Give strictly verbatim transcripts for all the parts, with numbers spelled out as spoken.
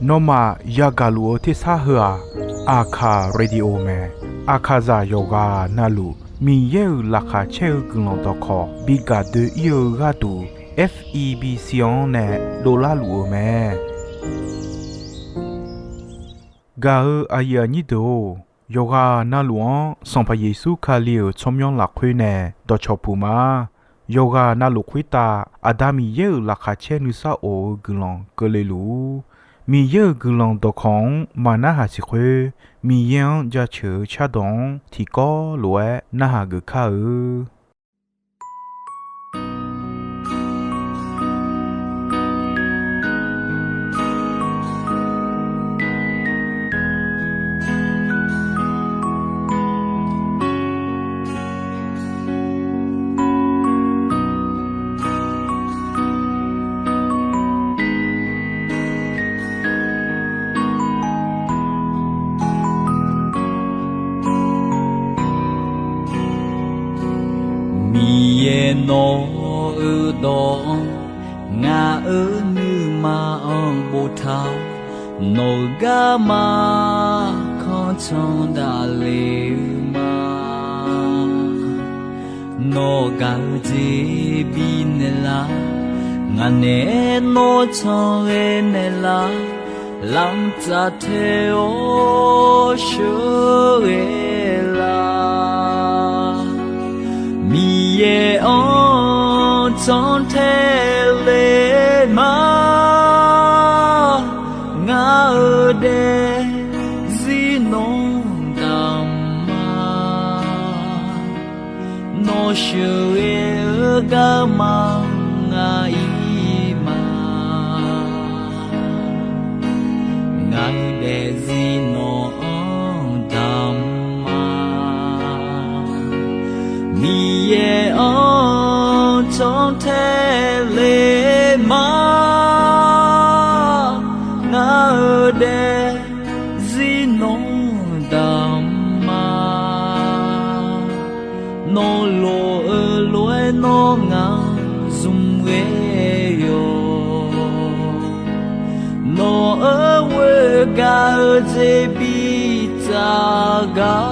Nawmaf yagaq luf-eu tersar heu-aq, Aqkaq Radio mae. Aqkaqzaq yawqghaq navluf Miqyaer-euq laqkhaq caer-eu guiqlanq dawqkawq bi gaq doe-ir-eu gharduq, F E B C-anr nae dovlar luf-eu mae. Gaq-eu aqyuif aqnyir deuq-or, yawqghaq navluf-anr Sanqpaq Yeqsur Kali-euq tsawrmyanr lafkhoer nae dawqcawq puq ma. Yawqghaq navluf khoertav Aqda Miqyaer-euq laqkhaq caer nuisar of-eu guiqlanq keuvle luf-ur. Miqyaer-euq guiqlanq dawqkawq-anr maqnarhaq siq khoer, Miqyaer-anr jaceuq-eu cardawq-anr tiqkawv lof-aer narhaq geuf kar-eu. Miqyaer, nawq-euq dawq-anr ngaq-euq nuima-anr boftaq-awr, nawq-euq garma kanr can daqle-eu ma. Nawq gaq-eu jeq bifnaeq lar, ngaq naeq-aer nawr can ghae naeq lar, lamq tsaf tae-awr sheuqghae lar. Miqyaer-anr can tae le ma, ngaq-euq daefzir nawr damq ma. Nawr sheuqghae-eu garma ngaq-ir ma. Ngaq-euq daefzir nawq-anr damq ma. Miqyaer-anr can tae le ma, ngaq-euq daefzir nawr damq ma. Nawr loq-eu lof-aer nawr ngaq zmq ghae yawq. Nawq-euq ghoer gaq-eu jeq bidzaq gar.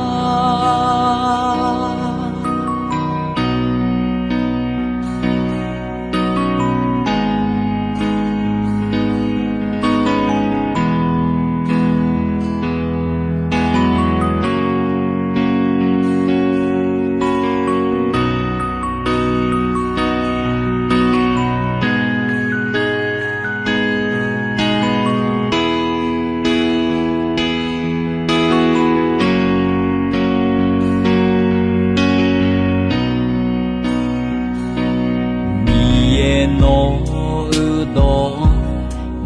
Miqyaer, nawq-euq dawq-anr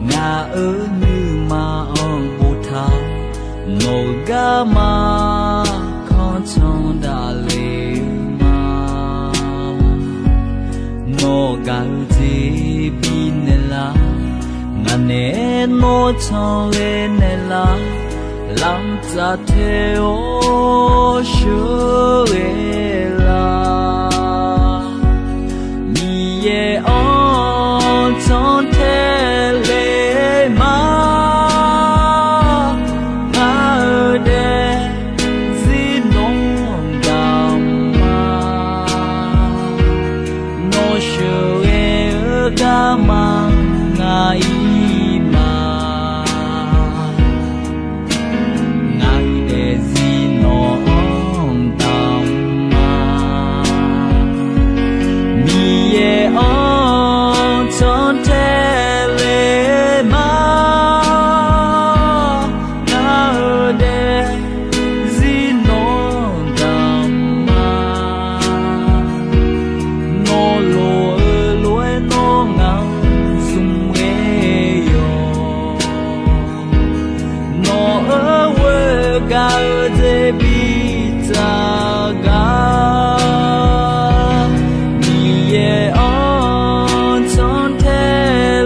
ngaq-euq nuima-anr boftaq, nawq-euq garma kanr can daqle-eu ma. Nawq gaq-eu jeq bifnaeq lar, ngaq naeq-aer nawr can ghae naeq lar, lamq tsaf tae-awr sheuqghae lar. Miqyaer-anr can tae le ma, ngaq-euq daefzir nawr damq ma. Nawr sheuqghae-eu garma ngaq-ir ma. Ngaq-euq daefzir nawq-anr damq ma. Miqyaer-anr can tae le ma, ngaq-euq daefzir nawr damq ma. Nawr loq-eu lof-aer nawr ngaq zmq ghae yawq. Nawq-euq ghoer gaq-eu jeq bidzaq gar. Miqyaer-anr can tae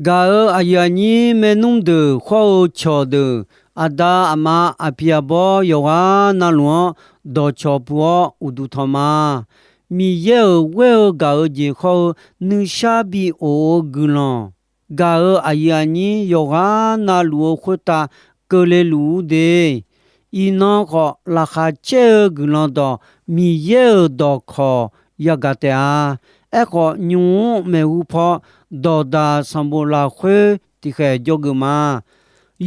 Gaq-euq aqyuif aqnyir maernmr deuq khawr-eu cawqdeuq, aqda aqma aqpiq aqbawr yawqghaq navluf-anr dawqcawq puq-awr uqduq tanq ma. Miqyaer-euq ghoer-eu gaq-eu jeq khawr-eu nuishar bi of-eu guiqlanq, gaq-euq aqyuif aqnyir yawqghaq navluf-eu khoertav keuvle luf-ur de. Iqnan khawf, laqkhaq caer-eu guiqlanq dawq Miqyaer-euq dawqkawq yagaq taef-a. Aerkhawf, nymq-mr maeqhu paw dawqdaq sanqbof lafkhoer tiqkhaeq dzawgeuf ma.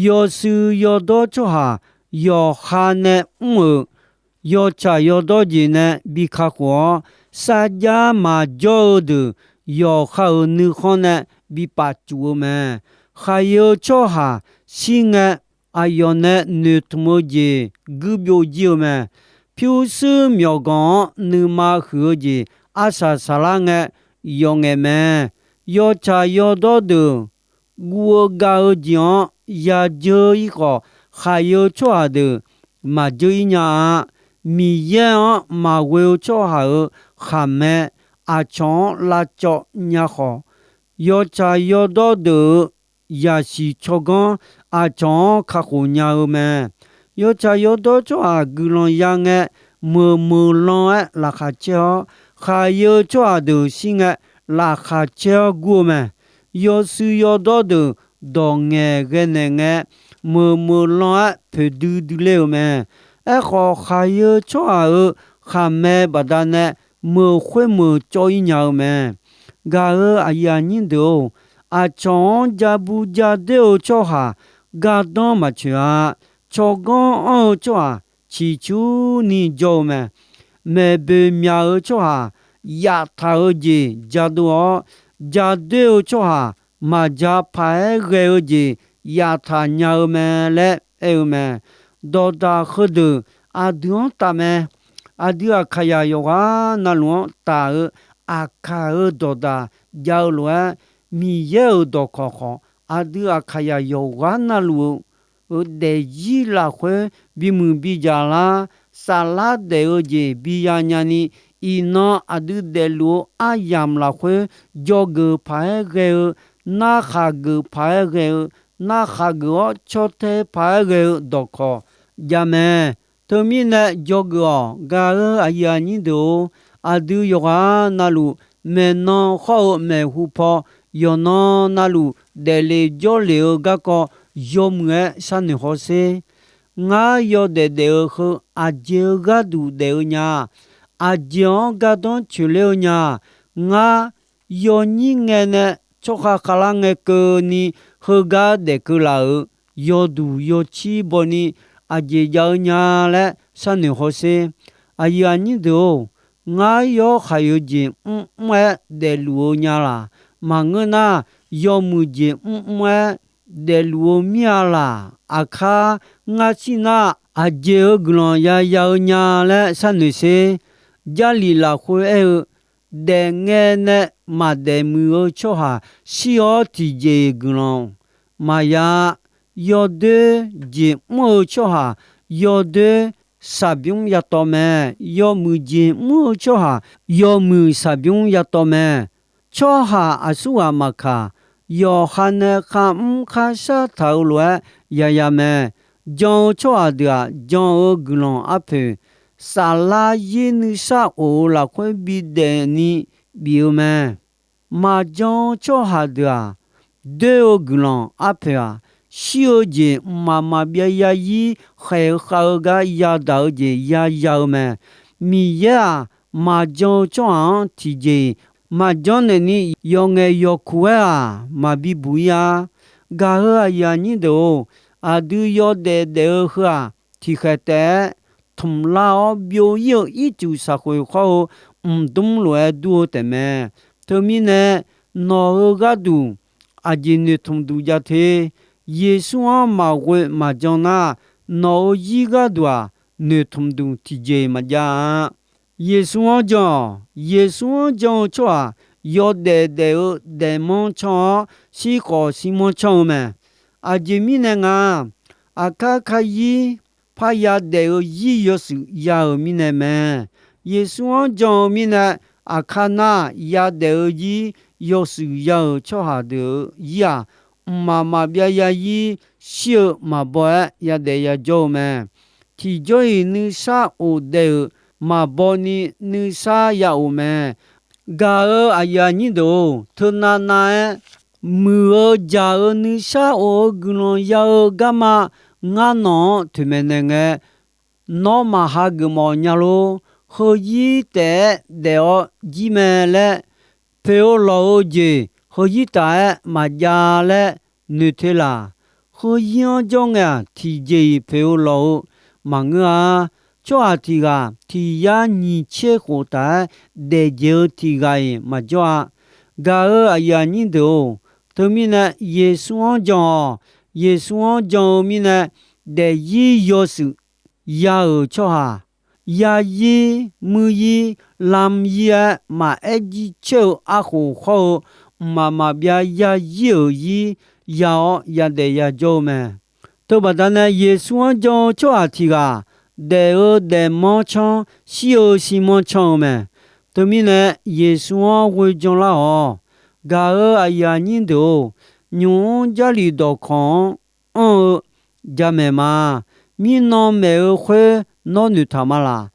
Yawshuif yawdawr tsawrhaq yawqha nae mr-euq yawtsaq yawdawr jeq nae bi kakhof-awr, sarjax maqjawr-eu deuq yawqha-euq nuikhanr nae bi paf cuf-eu mae. Khaqyeu tsawrhaq shir ngae, aqyawf nae noeqtmq-eu jeq guir byovjir-eu mae. Pyurshuir myawqganq-anr nuima huiq-eu jeq arsaq saqlar ngae yawf ngaeq mae. Yawtsaq yawdawr deuq guv-eu gav-eu jeq-anr yadzeur-ir khawf, khaqyeu tsawrhaq deuq maqdzeur-ir nya-a. Miqyaer-anr maqghoe-eu tsawrhaq-euq khaqmae aqcawq-anr lavcawv nya khawf, yawtsaq yawdawr deuq-euq yaqsiq tsawrganr aqcawq-anr kakhof nya-eu mae. Yawtsaq yawdawr tsawrhaq guiqlanq ya ngae, meuq meuq lan-aer laqkhaq caer-awr, khaqyeu tsawrhaq deuq shir ngae, laqkhaq caer-awr gur-eu mae. Yawshuif yawdawr deuq dawq ngaeqghae naeq ngae, meuq meuq lan-aer poeqdui dui ler-euq mae. Aerkhawf, khaqyeu tsawrhaq-euq khaqmae baqdanae meuq khoer meuq cawv-ir nya-eu mae. Gaq-euq aqyuif aqnyir deuq-or, aqcawq-anr ja bu ja doer-eu tsawrhaq gardanr maqtsoeq-a. Tsawrganr anr-eu tsawrhaq ciqcurni jawr-eu mae. Maeqboeq myaq-eu tsawrhaq yaftaq-eu jeq jadov-awr, ja doer-eu tsawrhaq maqja paq-aer ghae-eu jeq yaftaq nya-eu mae laer aer-eu mae. Dawqdaq heudeuq aqdui-anr taf mae. Aqdui aqkaqyaq yawqghaq navluf-anr taf-eu aqkaq-euq dawqdaq jav-eu lof-aer, Miqyaer-euq dawqkawq khawf aqdui aqkaqyaq yawqghaq navluf-eu daefzir lafkhoer bimuiq bidzaq lar, saflar daef-eu jeq biya nyani, iqnan aqdui daefluf-eu aryamq lafkhoer dzawgeuf paq-aer ghae-eu, narkhaq geuf paq-aer ghae-eu, narkhaq geuf-awr caw tae paq-aer ghae-eu dawqkawq jav mae. Teumirnae dzawgeuf-awq. Gaq-euq aqyuif aqnyir deuq-or, aqdui yawqghaq navluf maeqnan khawr-eu maeqhu paw yawqnan navluf daefle jawrle-eu garkawv yawmuiq-aer sharnoeq hawsher. Ngar yawdaef daef-eu heu aqjeq-eu gharduq daef-eu nya? Aqjeq-anr gardanr tsoeq ler-eu nya? Ngar yawnyir ngae nae tsawrkhav khavlar ngae keuvni heugar daef keuv laf-euq yawduq yawcir bawni aqjeq jav-eu nya laer sharnoeq hawsher. Aqyuif aqnyir deuq-or, ngar yawr khaq-eu jeq mrmr-aer daefluf-eu nya laq? Maqngeur nar, yawmuiq jeq mrmr-aer daefluf-eu mir-a laq? Aqkar ngar shir nar, aqjeq-eu guiqlanq yaya-eu nya laer sharnoeq sher. Jarlif lafkhoer aer-eu, daefngae nae maqdaef muiq-eu tsawrhaq shir-awr tiqjeq-iq guiqlanq maqya. Yawdoer jeq mr-eu tsawrhaq yawdoer shaqbymr yatawv mae. Yawmuiq jeq mr-eu tsawrhaq yawmuiq shaqbymr yatawv mae. Tsawrhaq aqsurghaq maqkaq, yawqha nae kharmr kharshar taq-eu lof-aer yaya mae. Jan-eu tsawrhaq deuq-aq, jan-eu guiqlanq arpoeq, saflar yaer nuisar of-eu lafkhoer bidaef ni bif-eu mae. Maqjan-eu tsawrhaq deuq-aq, doer-eu guiqlanq arpoeq-aq, shir-eu jeq mqmaq maqbyav yarzir khaeq-eu khav-eu gar yadaq-eu jeq yaya-eu mae. Miqyaer-aq, maqjan-eu tsawrhaq-anr tiqjeq-iq maqjanr naeqni yawqngaef yawqkuq-aer-aq, maqbi buq-ir-a. Gaq-euq aqyuif aqnyir deuq-or, aqdui yawdaef daef-eu heu-aq, tiqkhaeq taef-aer tmq lar-awr byov-ir-eu ircuf saqkhoeq khawr-eu mqdmr lof-aer dur-eu taefmae. Teumirnae, nawq-euq gharduq aqjeq noeqtmq duq jav te. Yeqsur-anr maqghoe maqjan nar, nawq-euq zir gharduq-aq, noeqtmq duq tiqjeq-iq maqjav-a. Yeqsur-anr jan-awq. Yeqsur-anr jan-eu tsawrhaq yawdaef daef-eu daefmanr canr-awr, shirkhawf shirmanr canr-eu mae. Aqjeq mirnae nga, aqkar karzir parya daef-eu zir yawshuif ya-euq mirnae mae. Yeqsur-anr jan-eu mirnae, aqkar nar yadaef-eu zir yawshuif ya-euq tsawrhaq deuq-euq zir-aq, mqmaq maqbyav yazir shir-eu maqbaw-aer yadaef yajawr-eu mae. Tiqjawr-iq nuisar of daef-euq maqbaw ni nuisar ya of mae. Gaq-euq aqyuif aqnyir deuq-or, teunav nav-aer muiq-eu jaq-eu nuisar of-eu guiqlanq ya-eu garma ngar nawq-anr toeqmaeq naeq ngae, nawr maqha geufmawf nya lor. Heuzir taef-aer daef-awr jir mae laer, poeq-eu lawq-eu jeq heuzir taf-aer maqjav laer noeq te laq. Heuzir-anr jawr ngae-aq, tiqjeq-iq poeq-eu lawq-eu maqngeur-a. Tsawrhaq tiq ghaq tiq yar nyiq tser khof taf-aer daef jeq-eu tiq ghaq-iq maqjawr-a. Gaq-euq aqyuif aqnyir deuq-or, teumirnae Yeqsur-anr jan-awq. Yeqsur-anr jan-eu mirnae, daefzir yawshuif ya-euq tsawrhaq, yazir, muiryir, lamyir-aer maqaer jircoer-eu arkhof hawr-eu, mqmaq maqbyav yazir-euq zir ya-awr yadaef yajawr-eu mae. Teubaqda nae Yeqsur-anr jan-eu tsawrhaq tiq ghaq, daef-eu daefmanr canr, shir-eu shirmanr canr-eu mae. Teumirnae Yeqsur-anr ghoe janlar-awq. Gaq-euq aqyuif aqnyir deuq-or, nymq-mr Jarlif dawqkawq-anr anr-eu jamaeq ma. Mirnan maeq-eu khoer nawr noeqtaq ma laq.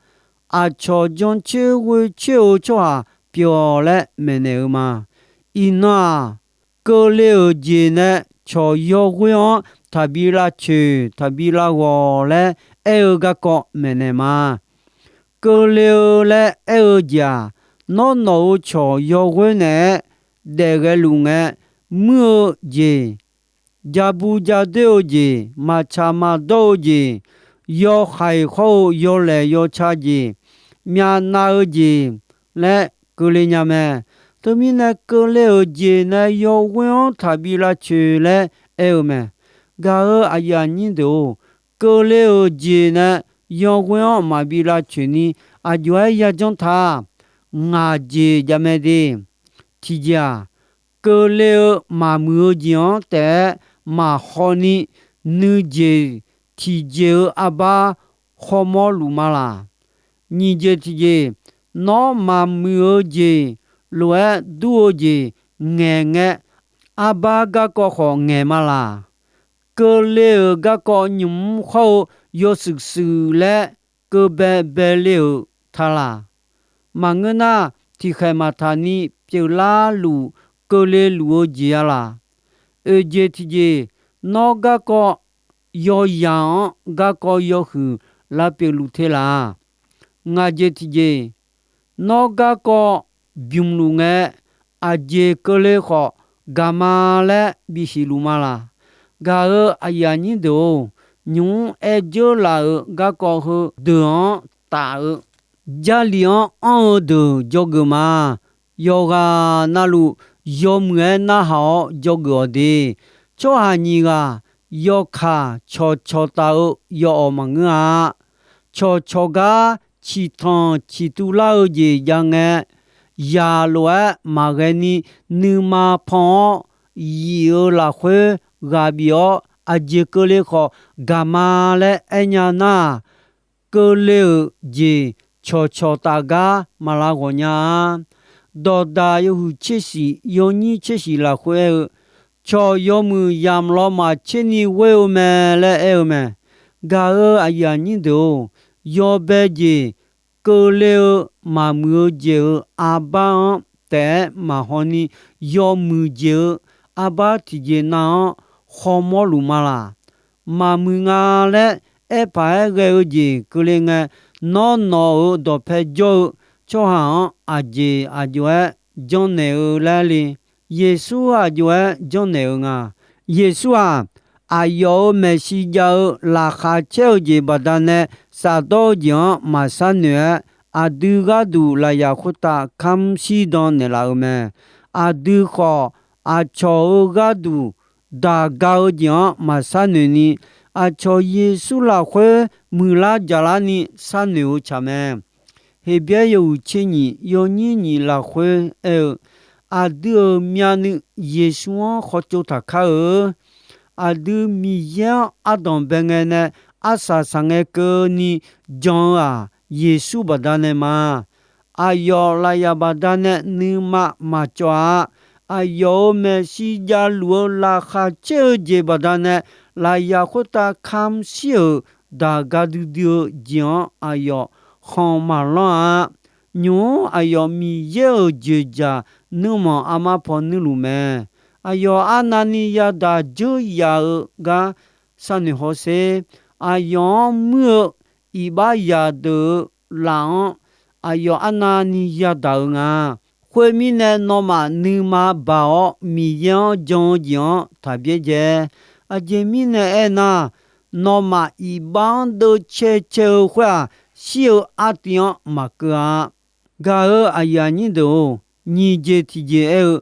Aqcawq jancoer ghoecoer-eu tsawrhaq pyeuf-awq laer maeqnaeq-eu ma. Iqnan-aq, keuvle-euq jeq nae cawq yawghoer-anr taqbi lavcoeq taqbi lavghawq laer aer-eu garkawv maeqnaeq ma. Keuvle-eu laer aer-eu jeq-aq, nawr nawq-euq cawq yawghoer naeq-aer daef ghae luf ngae, muir-eu jeq, ja bu ja doer-eu jeq, maqtsaq maqdawr-eu jeq, yawhaiq hawr-eu yawlaeq yawca jeq, myavnav-eu jeq laer keuvle nya mae. Teumirnae keuvle-euq jeq nae yawghoer-anr taqbi lavcoeq laer aer-eu mae. Gaq-euq aqyuif aqnyir deuq-or, keuvle-euq jeq nae yawghoer-anr maqbi lavcoeq ni aqjox-aer yajanr ta. Ngaq jeq jav mae de. Tiqjeq-aq, keuvle-eu maqmuiq-eu jeq-anr taef-aer maqhaw ni, nuijeq tiqjeq-eu arbar khawmawr luf ma laq. Nyiq jeq tiqjeq, nawr maqmuiq-eu jeq lof-aer dur-eu jeq ngaeq ngae, arbar garkawv khawf ngaeq ma laq. Keuvle-euq garkawv nymq-mr hawr-eu yawshuif shuif laer keuv bae bae le-euq ta laq. Maqngeur nar, tiqkhaeq maqtaq ni pyeuflar luf keuvle luf-eu jeq-a laq. Oeq jeq tiqjeq, nawr garkawv yawyaq-anr garkawv yawhuiq lavpyeuf luf te laq. Ngaq jeq tiqjeq, nawr garkawv bymq luf ngae, aqjeq keuvle khawf gaq ma laer bisiq luf ma laq. Gaq-euq aqyuif aqnyir deuq-or, nymq-mr aer dzeur laf-euq garkawv heudeuq-anr taf-eu, Jarlif-anr anr-eu deuq dzawgeuf ma. Yawqghaq navluf yawmuiq-aer narhaq-awr dzawgeuf-awq de. Tsawrhaq nyiq ghaq yawkaq cawqcawq taf-eu yawawq maqngeur-a. Cawqcawq gar ciqtanq ciqtuv lar-eu jeq jav ngae, yaq lof-aer maqghae ni nuima pan-awr, yif-euq lafkhoer ghaq bif-awr aqjeq keuvle khawf gaq ma laer aernya nar, keuvle-euq jeq cawqcawq taf gar maq lav ghawq nya-a. Dawqdaq yawhuiq tser shif yawnyir tser shif lafkhoer aer-eu, cawq yawmuiq yamq lawmaf tser ni ghoer-eu mae laer aer-eu mae. Gaq-euq aqyuif aqnyir deuq-or, yawbae jeq keuvle-eu maqmuiq-eu jeq-euq arbar-anr taef-aer maqhaw ni, yawmuiq jeq-euq arbar tiqjeq nav-anr khawmawr luf ma laq. Maqmuiq nga laer aerpaq-aer ghae-eu jeq keuvle ngae, nawr nawq-euq dawqpae jawr-eu tsawrhaq-anr aqjeq aqjox-aer janrnaeq-eu laer le. Yeqsur aqjox-aer janrnaeq-eu nga. Yeqsur-aq, aqyawf-euq maeqshi jav-eu laqkhaq caer-eu jeq baqdanae shafdawr-eu jeq-anr maqshar noeq-aer, aqdui gharduq lafyaq khoertav kamr shirdan naeqlaf-eu mae. Aqdui khawf, aqcawq-euq gharduq daq ga-eu jeq-anr maqshar noeq ni, aqcawq Yeqsur lafkhoer muiqlar jaqlar ni sharnoeq-eu tsaq mae. Heqbyaer yawhuiq tser nyiq yawnyir nyiq lafkhoer aer-eu, aqdui-euq myavnuiv Yeqsur-anr khawtsov taqkar-eu, aqdui Miqyaer-anr ardanq bae ngae nae arsaq saqngae keuvni jan-eu-aq, Yeqsur baqdanae ma. Aqyawf lafyaq baqdanae nuima maqcawv-a. aqyawf-euq maeqshi javluf-eu laqkhaq caer-eu jeq baqdanae, lafyaq khoertav kamq shir-euq daq ga duidui-eu jeq-anr aqyawf khanq maqlanr-a. Nymq-mr aqyawf Miqyaer-euq dzoeqdzaq nuirmanq armar paw nuirluf mae. Aqyawf arnavni yadaq dzeur yaf-eu gar sharnoeq hawsher. Aqyawf-anr muir-eu iqbax zaqdeuq-euq laf-anr aqyawf arnavni yadaq-eu nga. Khoermirnae, nawmaf nuima baq-awr Miqyaer-anr jan-eu jeq-anr taq byaerdzae. Aqjeq mirnae aernar, nawmaf iqbax-anr deuvcae cae-eu khoer-aq, shir-eu artiv-anr maqkeuv-a. Gaq-euq aqyuif aqnyir deuq-or, nyiq jeq tiqjeq aer-eu,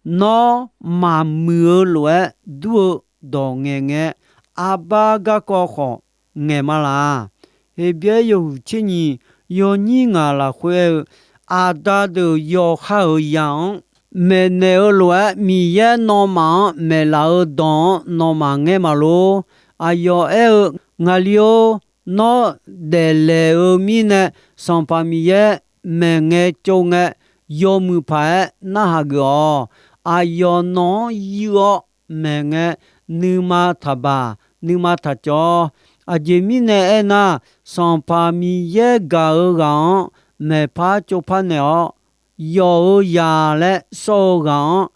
nawr maqmuiq-eu lof-aer dur-eu dawq ngaeqngae, arbar garkawv khawf ngaeq ma laq. Heqbyaer yawhuiq tser nyiq yawnyir ngaq lafkhoer aer-eu, aqda deuq yawqha-euq zaq-anr maeqnaeq-eu lof-aer, Miqyaer nawmaf-anr maeqlaf-eu dawq-anr nawmaf ngaer ma lor. Aqyawf aer-eu, Ngaqli-or, nawr daeflaeq-eu mirnae, Sanqpaq Miqyaer maeqngae tsov ngae, yawmuiq paq-aer narhaq geuf-awq. Aqyawf nawq-anr yuiv-awr maeqngae, nuima taqbaq, nuima taqcawv-awr. Aqjeq mirnae aernar, Sanqpaq Miqyaer gaq-eu ghaq-anr maeqpar tsovpar naeq-awr, yawf-eu zaq laer sawr-eu ghaq-anr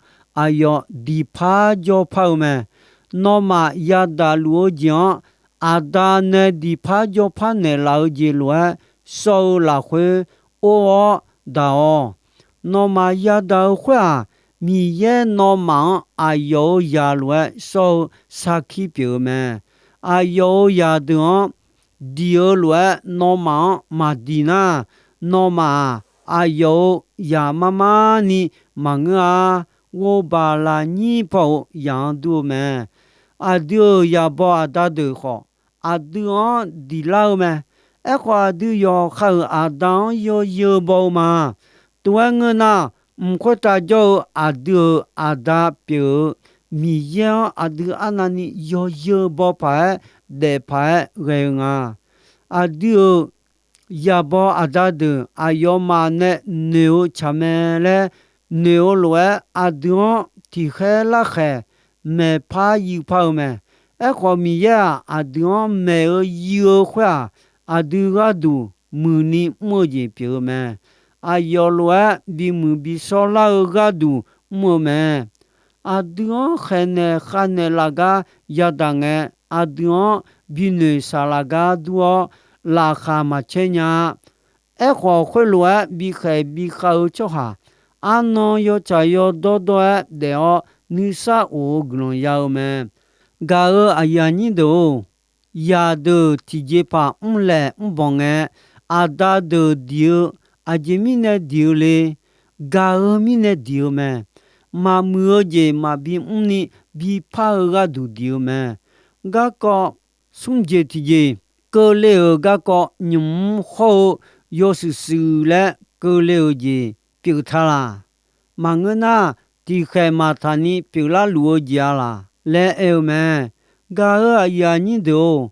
aqyawf diqpar jawrpar-eu mae. Nawmaf yadaq luf-eu jeq-anr, Aqda nae diqpar jawrpar naeqlaf-eu jeq lof-aer sawr-eu lafkhoer or-awr daq-awq. Nawmaf yadaq-eu khoer-aq, Miqyaer nawmaf-anr aqyawf-euq zaq lof-aer sawr-eu sarkir pyeuf-eu mae. Aqyawf-euq zaqdeuq-anr diq-eu lof-aer nawmaf-anr maqdiq nar, nawmaf-aq, aqyawf-euq zaq mar mar ni maqngeur-a. Ghovbaq lafnyir paw-euq zaq-anr dur-eu mae. Aqdui-euq zaqbaw aqda deuq khawf, aqdui-anr diq lar-eu mae. Aerkhawf, aqdui yawqha-euq aqda-anr yawzeu baw-eu ma. Tov-aer ngeur nar, mq khoertav jawr-eu aqdui-euq aqda pyeuf-eu Miqyaer-anr aqdui arnavni yawzeu baw paq-aer, daef paq-aer ghae-eu nga. Aqdui-euq zaqbaw aqda deuq aqyawfmaf nae noeq-eu tsaq mae laer noeq-eu lof-aer, aqdui-anr tiqkhaer larkhaeq maeqpar yuipar-eu mae. Aerkhawf, Miqyaer-aq, aqdui-anr maeq-eu yuiv-eu khoer-aq, aqdui gharduq muiqni mr-eu jeq pyeuf-eu mae. Aqyawf lof-aer bimuiq bishawr lar-eu gharduq mr-eu mae. Aqdui-anr khaeqnaeq khavnaeq laf gar yadaq ngae, aqdui-anr binoeq saqlaq gar dur-awr, laqkhaq maqcaer nya-a. Aerkhawf, khoerlof-aer bikhaeq bikhav-eu tsawrhaq, arnan yawtsaq yawdawr dawr-aer daef-awr, nuisar of-eu guiqlanq ya-eu mae. Gaq-euq aqyuif aqnyir deuq-or, zaqdeuq tiqjeqpaq mrlaeq mrbanq ngae, aqda deuq diq-eu, aqjeq mirnae diq-eu le. Gaq-eu mirnae diq-eu mae. Maqmuiq-eu jeq maqbi mrni bipar-eu gharduq diq-eu mae. Garkawv smr jeq tiqjeq, keuvle-euq garkawv nymq-mr hawr-eu yawshuif shuif laer keuvle-euq jeq pyeuf ta laq. Maqngeur nar, tiqkhaeq maqtaq ni pyeuflar luf-eu jeq-a laq laer aer-eu mae. Gaq-euq aqyuif aqnyir deuq-or,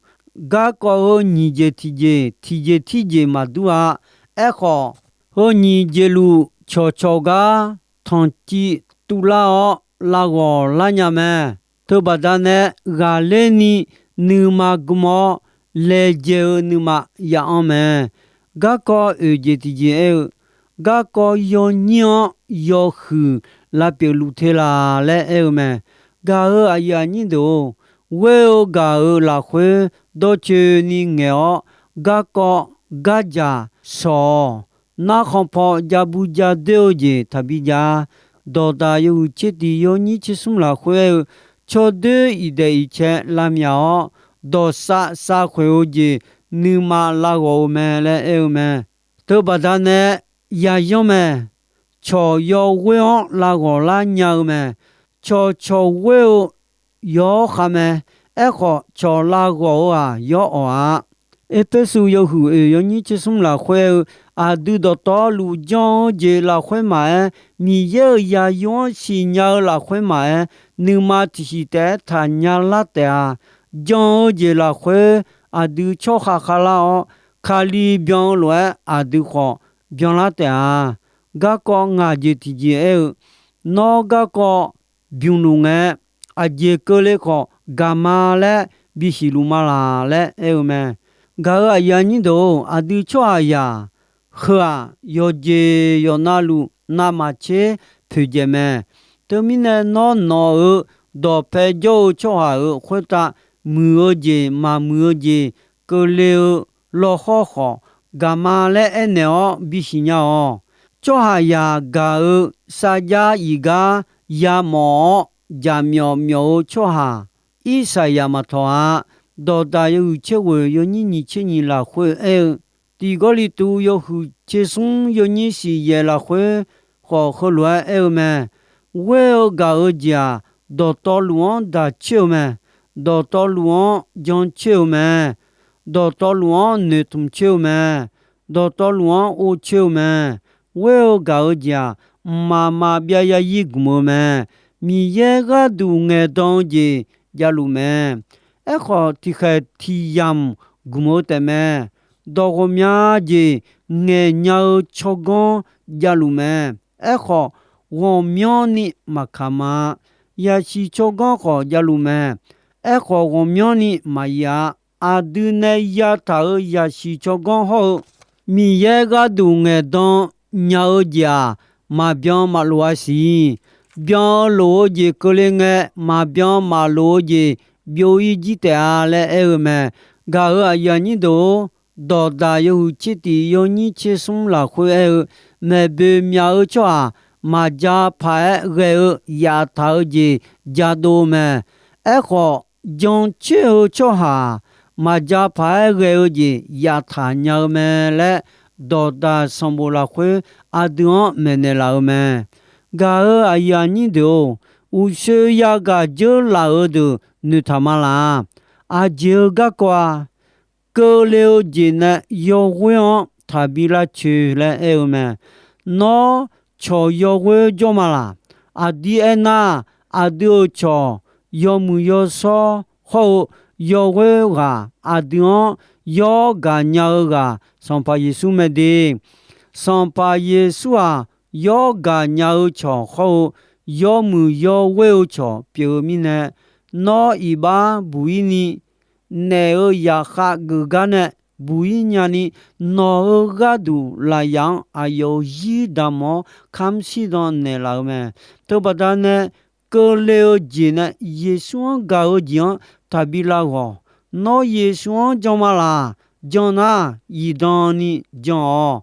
garkawv heu nyiq jeq tiqjeq, tiqjeq tirjeq maqdur-a. Aerkhawf, heu nyiq jeq luf cawqcawq gar tanqciv tuvlar-awr, lavghawq lar nya mae. Teubaqda nae ghaqler ni nuima gm-awr, laejae-eu nuima ya-anr mae. Garkawv oeq jeq tiqjeq aer-eu, garkawv yawnyir-anr yawhuiq lavpyeuf luf te laq laer aer-eu mae. Gaq-euq aqyuif aqnyir deuq-or, ghoer-eu gaq-euq lafkhoer dawrcoeni ngaeq-awr, garkawv gardzaq shawq-awq. Narkhan paw jabu jadoer-eu jeq taqbi jav-a. Dawqdaq yawhuiq tser tiq yawnyir tser smr lafkhoer aer-eu, tsawrdoer iqdaef iqcae lavmyaq-awr, dawqsav savkhoeq-eu jeq nuima lavghawq-eu mae laer aer-eu mae. Teubaqda nae yayanr mae. Cawq yawghoer-anr lavghawq lar nya-eu mae. Cawqcawq ghoer-eu yawr khav mae. Aerkhawf, cawq lavghawq-eu-aq, yawr awq-a. Erpersu yawhuiq oeq yawnyir tser smr lafkhoer aer-eu, aqdui dawqtawvluf jan-eu jeq lafkhoer maqaer, Miqyaer-euq zaqyo-anr siqnya-eu lafkhoer maqaer, nuima tiqsiq taef-aer taqnya lar taef-a. Jan-eu jeq lafkhoer aqdui tsawrkhav khavlar-awr, Kali byan-eu lof-aer aqdui khawf byanlar taef-a. Garkawv ngaq jeq tiqjeq aer-eu, Nawr garkawv bymq luf ngae, aqjeq keuvle khawf gaq ma laer bisiq luf ma laq laer aer-eu mae. Gaq-euq aqyuif aqnyir deuq-or, aqdui tsawrhaqzaq heu-aq, yawqjeq yawqnavluf navmaqtser poeqdzaeq mae. Teumirnae nawr nawq-euq dawqpae jawr-eu tsawrhaq-euq khoertav muiq-eu jeq maqmuiq-eu jeq keuvle-eu lawkhawr khawf gaq ma laer aernaeq-awr bisiq nya-awq. Tsawrhaqzaq gaq-eu sarjax iq gar yamawf-awr jaqmyawf myawf-eu tsawrhaq Irsaqyaq maqtawq-a. Dawqdaq yawhuiq tser ghoeq yawnyir nyiq tser nyiq lafkhoer aer-eu, Tiq Gawrliqtu yawhuiq tser smr yawnyir siq yaeq lafkhoer khawf heulof-aer aer-eu mae. Ghoer-eu gaq-eu jeq-aq, dawqtawvluf-anr daq coer-eu mae. Dawqtawvluf-anr jan coer-eu mae. Dawqtawvluf-anr noeqtmq coer-eu mae. Dawqtawvluf-anr ov coer-eu mae. Ghoer-eu gaq-eu jeq-aq, mqmaq maqbyav yarzir gmq-eu mae. Miqyaer gharduq ngaeqdan-eu jeq javluf mae. Aerkhawf, tiqkhaeq tiq yamq gmq-eu taefmae. Dawq ghawqmya jeq ngaeqnya-eu tsawrganr javluf mae. Aerkhawf, ghawqmyanrni maqkaq ma. Yasiq tsawrganr khawf javluf mae. Aerkhawf, ghawqmyanrni maqya. Aqdui nae yataq-euq yasiq tsawrganr hawr-eu Miqyaer gharduq ngaeqdan nya-eu jeq-aq, maqbyan maqlof-a siq. Byan-eu lof-eu jeq keuvle ngae, maqbyan maqlof-eu jeq byov-ir jir taef-a laer aer-eu mae. Gaq-euq aqyuif aqnyir deuq-or, dawqdaq yawhuiq tser tiq yawnyir tser smr lafkhoer aer-eu, maeqboeq myaq-eu tsawrhaq maqja paq-aer ghae-eu yaftaq-eu jeq jadov mae. Aerkhawf, jan coer-eu tsawrhaq maqja paq-aer ghae-eu jeq yaftaq nya-eu mae laer, dawqdaq sanqbof lafkhoer aqdui-anr maeqnaeq laf-eu mae. Gaq-euq aqyuif aqnyir deuq-or, uqshoe yagaq dzeur laf-euq deuq noeqtaq ma laq. Aqjeq-eu garkawv-a, keuvle-eu jeq nae yawghoer-anr taqbi lavcoeq laer aer-eu mae. Nawr cawq yawghoer jawr ma laq. Aqdir aernar, aqdui-euq cawq yawmuiq yawshawr hawr-eu yawghoer ghaq, aqdui-anr yawr gaqnya-eu ghaq Sanqpaq Yeqsur mae de. Sanqpaq Yeqsur-aq, yawr gaqnya-eu cawq hawr-eu yawmuiq yawghoer-eu cawq pyeuf-eu mirnae, nawr iqbax buq-ir ni naef-euq zaqkhav geuf gar nae buq-ir nyani, nawq-euq gharduq lafyaf-anr aqyawf-euq zir damq-awr kamr shirdan naeqlaf-eu mae. Teubaqda nae keuvle-eu jeq nae Yeqsur-anr gaq-eu jeq-anr taqbi lav ghawq. Nawr Yeqsur-anr jan ma laq. Jan nar, zifdan ni jan-awq.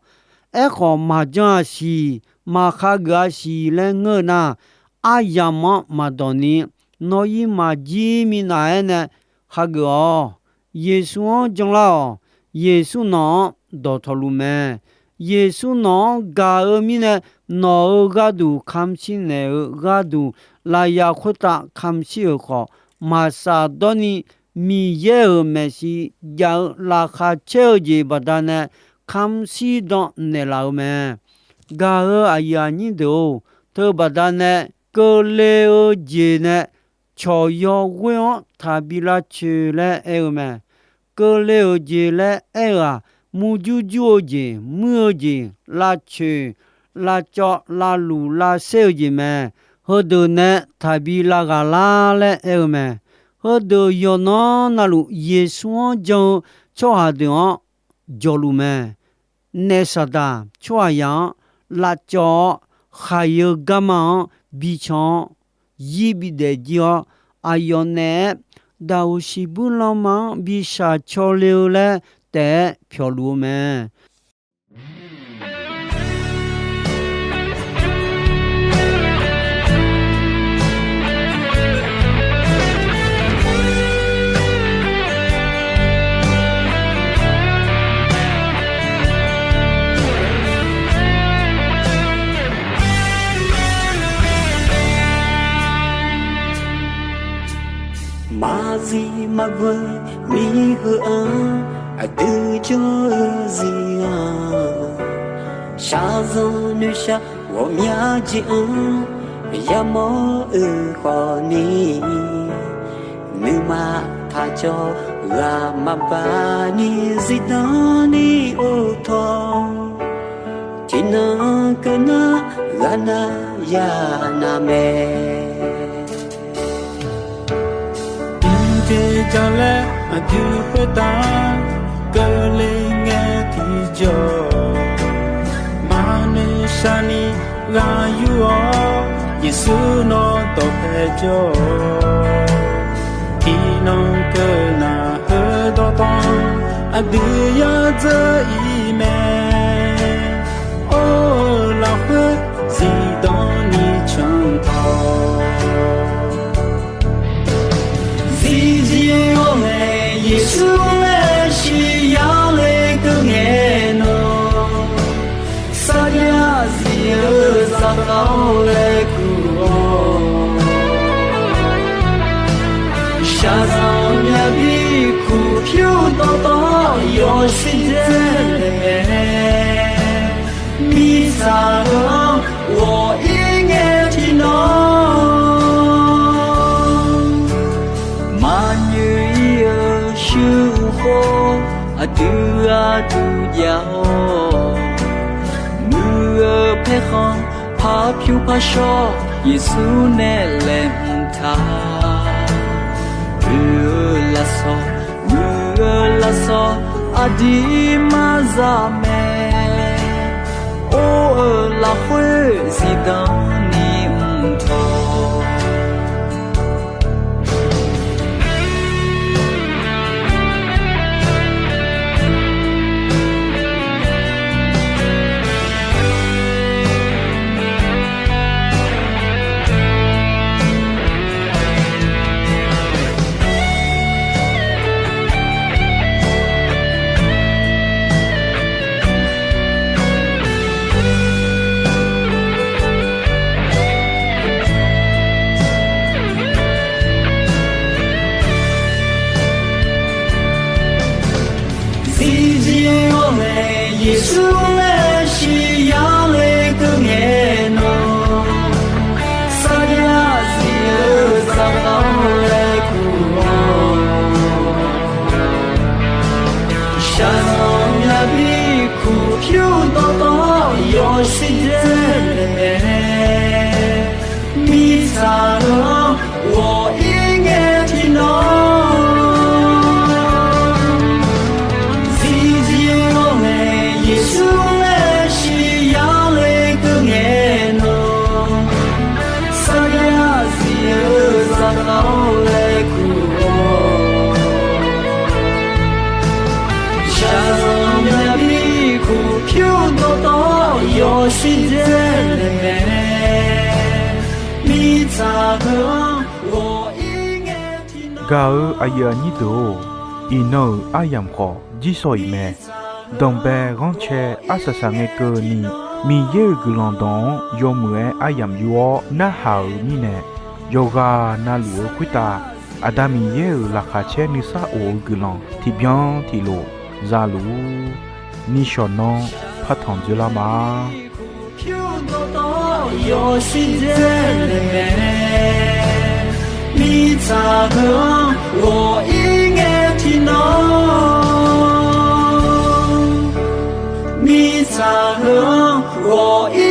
Aerkhawf, maqjan-a siq, maqkhageuf-a siq laer ngeur-eu nar, aryamq-anr maqdawq ni, nawr-ir maqjir minav-aer nae khageuf-awq. Yeqsur-anr janlar-awq. Yeqsur nawq-anr dawqtawvluf mae. Yeqsur nawq-anr gaq-eu mirnae, nawq-euq gharduq kamr shir naeq-eu gharduq, lafyaf khoertav kamr shir-euq khawf, maqsaf dawr ni, Miqyaer-euq maeqshi jav-eu laqkhaq caer-eu jeq baqdanae kamr shirdan naeqlaf-eu mae. Gaq-euq aqyuif aqnyir deuq-or, teubaqda nae keuvle-eu jeq nae cawq yawghoer-anr taqbi lavcoeq laer aer-eu mae. Keuvle-euq jeq laer aer-eu-aq, murjur jur-eu jeq, muir-eu jeq, lavcoeq, lavcawv, lavluf, lavsaer-eu jeq mae. Heudeuq nae taqbi lav ghaq lar laer aer-eu mae. Heudeuq yawqnan navluf Yeqsur-anr jan-eu tsawrhaq deuq-anr jawqluf mae. Naef Saqdaq tsawrhaqzaq-anr lavcawv-awr, khaq-eu garma-anr bican-awr, zir bidaef jir-awr, aqyawf naeq-aer daqoq siqbuir lanma-anr bi shaq caw le-eu laer taef-aer pyawqluf-eu mae. Maqzif maqghoe mir heu-anr, aqdui jawr-eu zir-anr, shaqzanq noeqshaq ghawqmya jeq-anr yamawr-eu khawfni, nuima taqcawv ghaq maqbaq ni zifdan ni or tawq. Iqnan keuv nar ghaqnav ya nav mae. Mqdui jan laer aqdui khoertav keuvle ngae tiqjawr, maqnoeq shaqni ghaq yur-awr, Yeqsur nawr dawqpae jawr-awq. Tiqnan keuv nar heudawq tawv aqdui yadzeur ir mae. Or-eu lafkhoer zifdan ni cantaw. Zifjir-awr nae Yeqsur laer shir yale keuv ngae nawr, sarjax zif-eu zaqkhav-awr laer kur-awr, shaqzanq myavbi kuq pyur dawqtawv yawshuif dzae naeq mae. Mirtsaq heu-anr ghawq-ir ngae tiqnan, maqnyoeq-ir-eu shuir-eu khoer aqdui gharduq jav-awr, muiq-eu paerkhanq parpyur parshawr Yeqsur nae laeqhmq taq. Oe-eu lafsawq, muiq-eu lafsawq aqdui maqza mae. Or-eu lafkhoer zifdan ni mqtaw. Zifjir-awr nae Yeqsur laer shir yale keuv ngae nawr, sarjax zif-eu zaqkhav-awr laer kur-awr, shaqzanq myavbi kuq pyur dawqtawv yawshuif dzae naeq mae. Mirtsaq heu-anr ghawq-ir ngae tiqnan, zifjir-awr nae Yeqsur laer shir yale keuv ngae nawr, sarjax zif-eu zaqkhav-awr laer kur-awr, shaqzanq myavbi kuq pyur dawqtawv yawshuif dzae naeq mae. Mirtsaq heu-anr ghawq-ir ngae tiqnan. Gaq-eu aqyuif aqnyir deuq-or, iqnan-euq aryamq khawf jirsawq-iq mae. Danqbae ghanrcae arsaq saq ngae keuvni, Miqyaer-euq guiqlanq dawq-anr yawmuiq-aer aryamq yur-awr narhaq-euq mirnae, yawqghaq navluf-eu khoertav Aqda Miqyaer-euq laqkhaq caer nuisar of-eu guiqlanq tiqbyan tiqlof za luf-ur. Nishawq nanr partanq dzoerlar ma. Pyur dawqtawv yawshuif dzae naeq mae. Mirtsaq heu-anr ghawq-ir ngae tiqnan, mirtsaq heu-anr ghawq-ir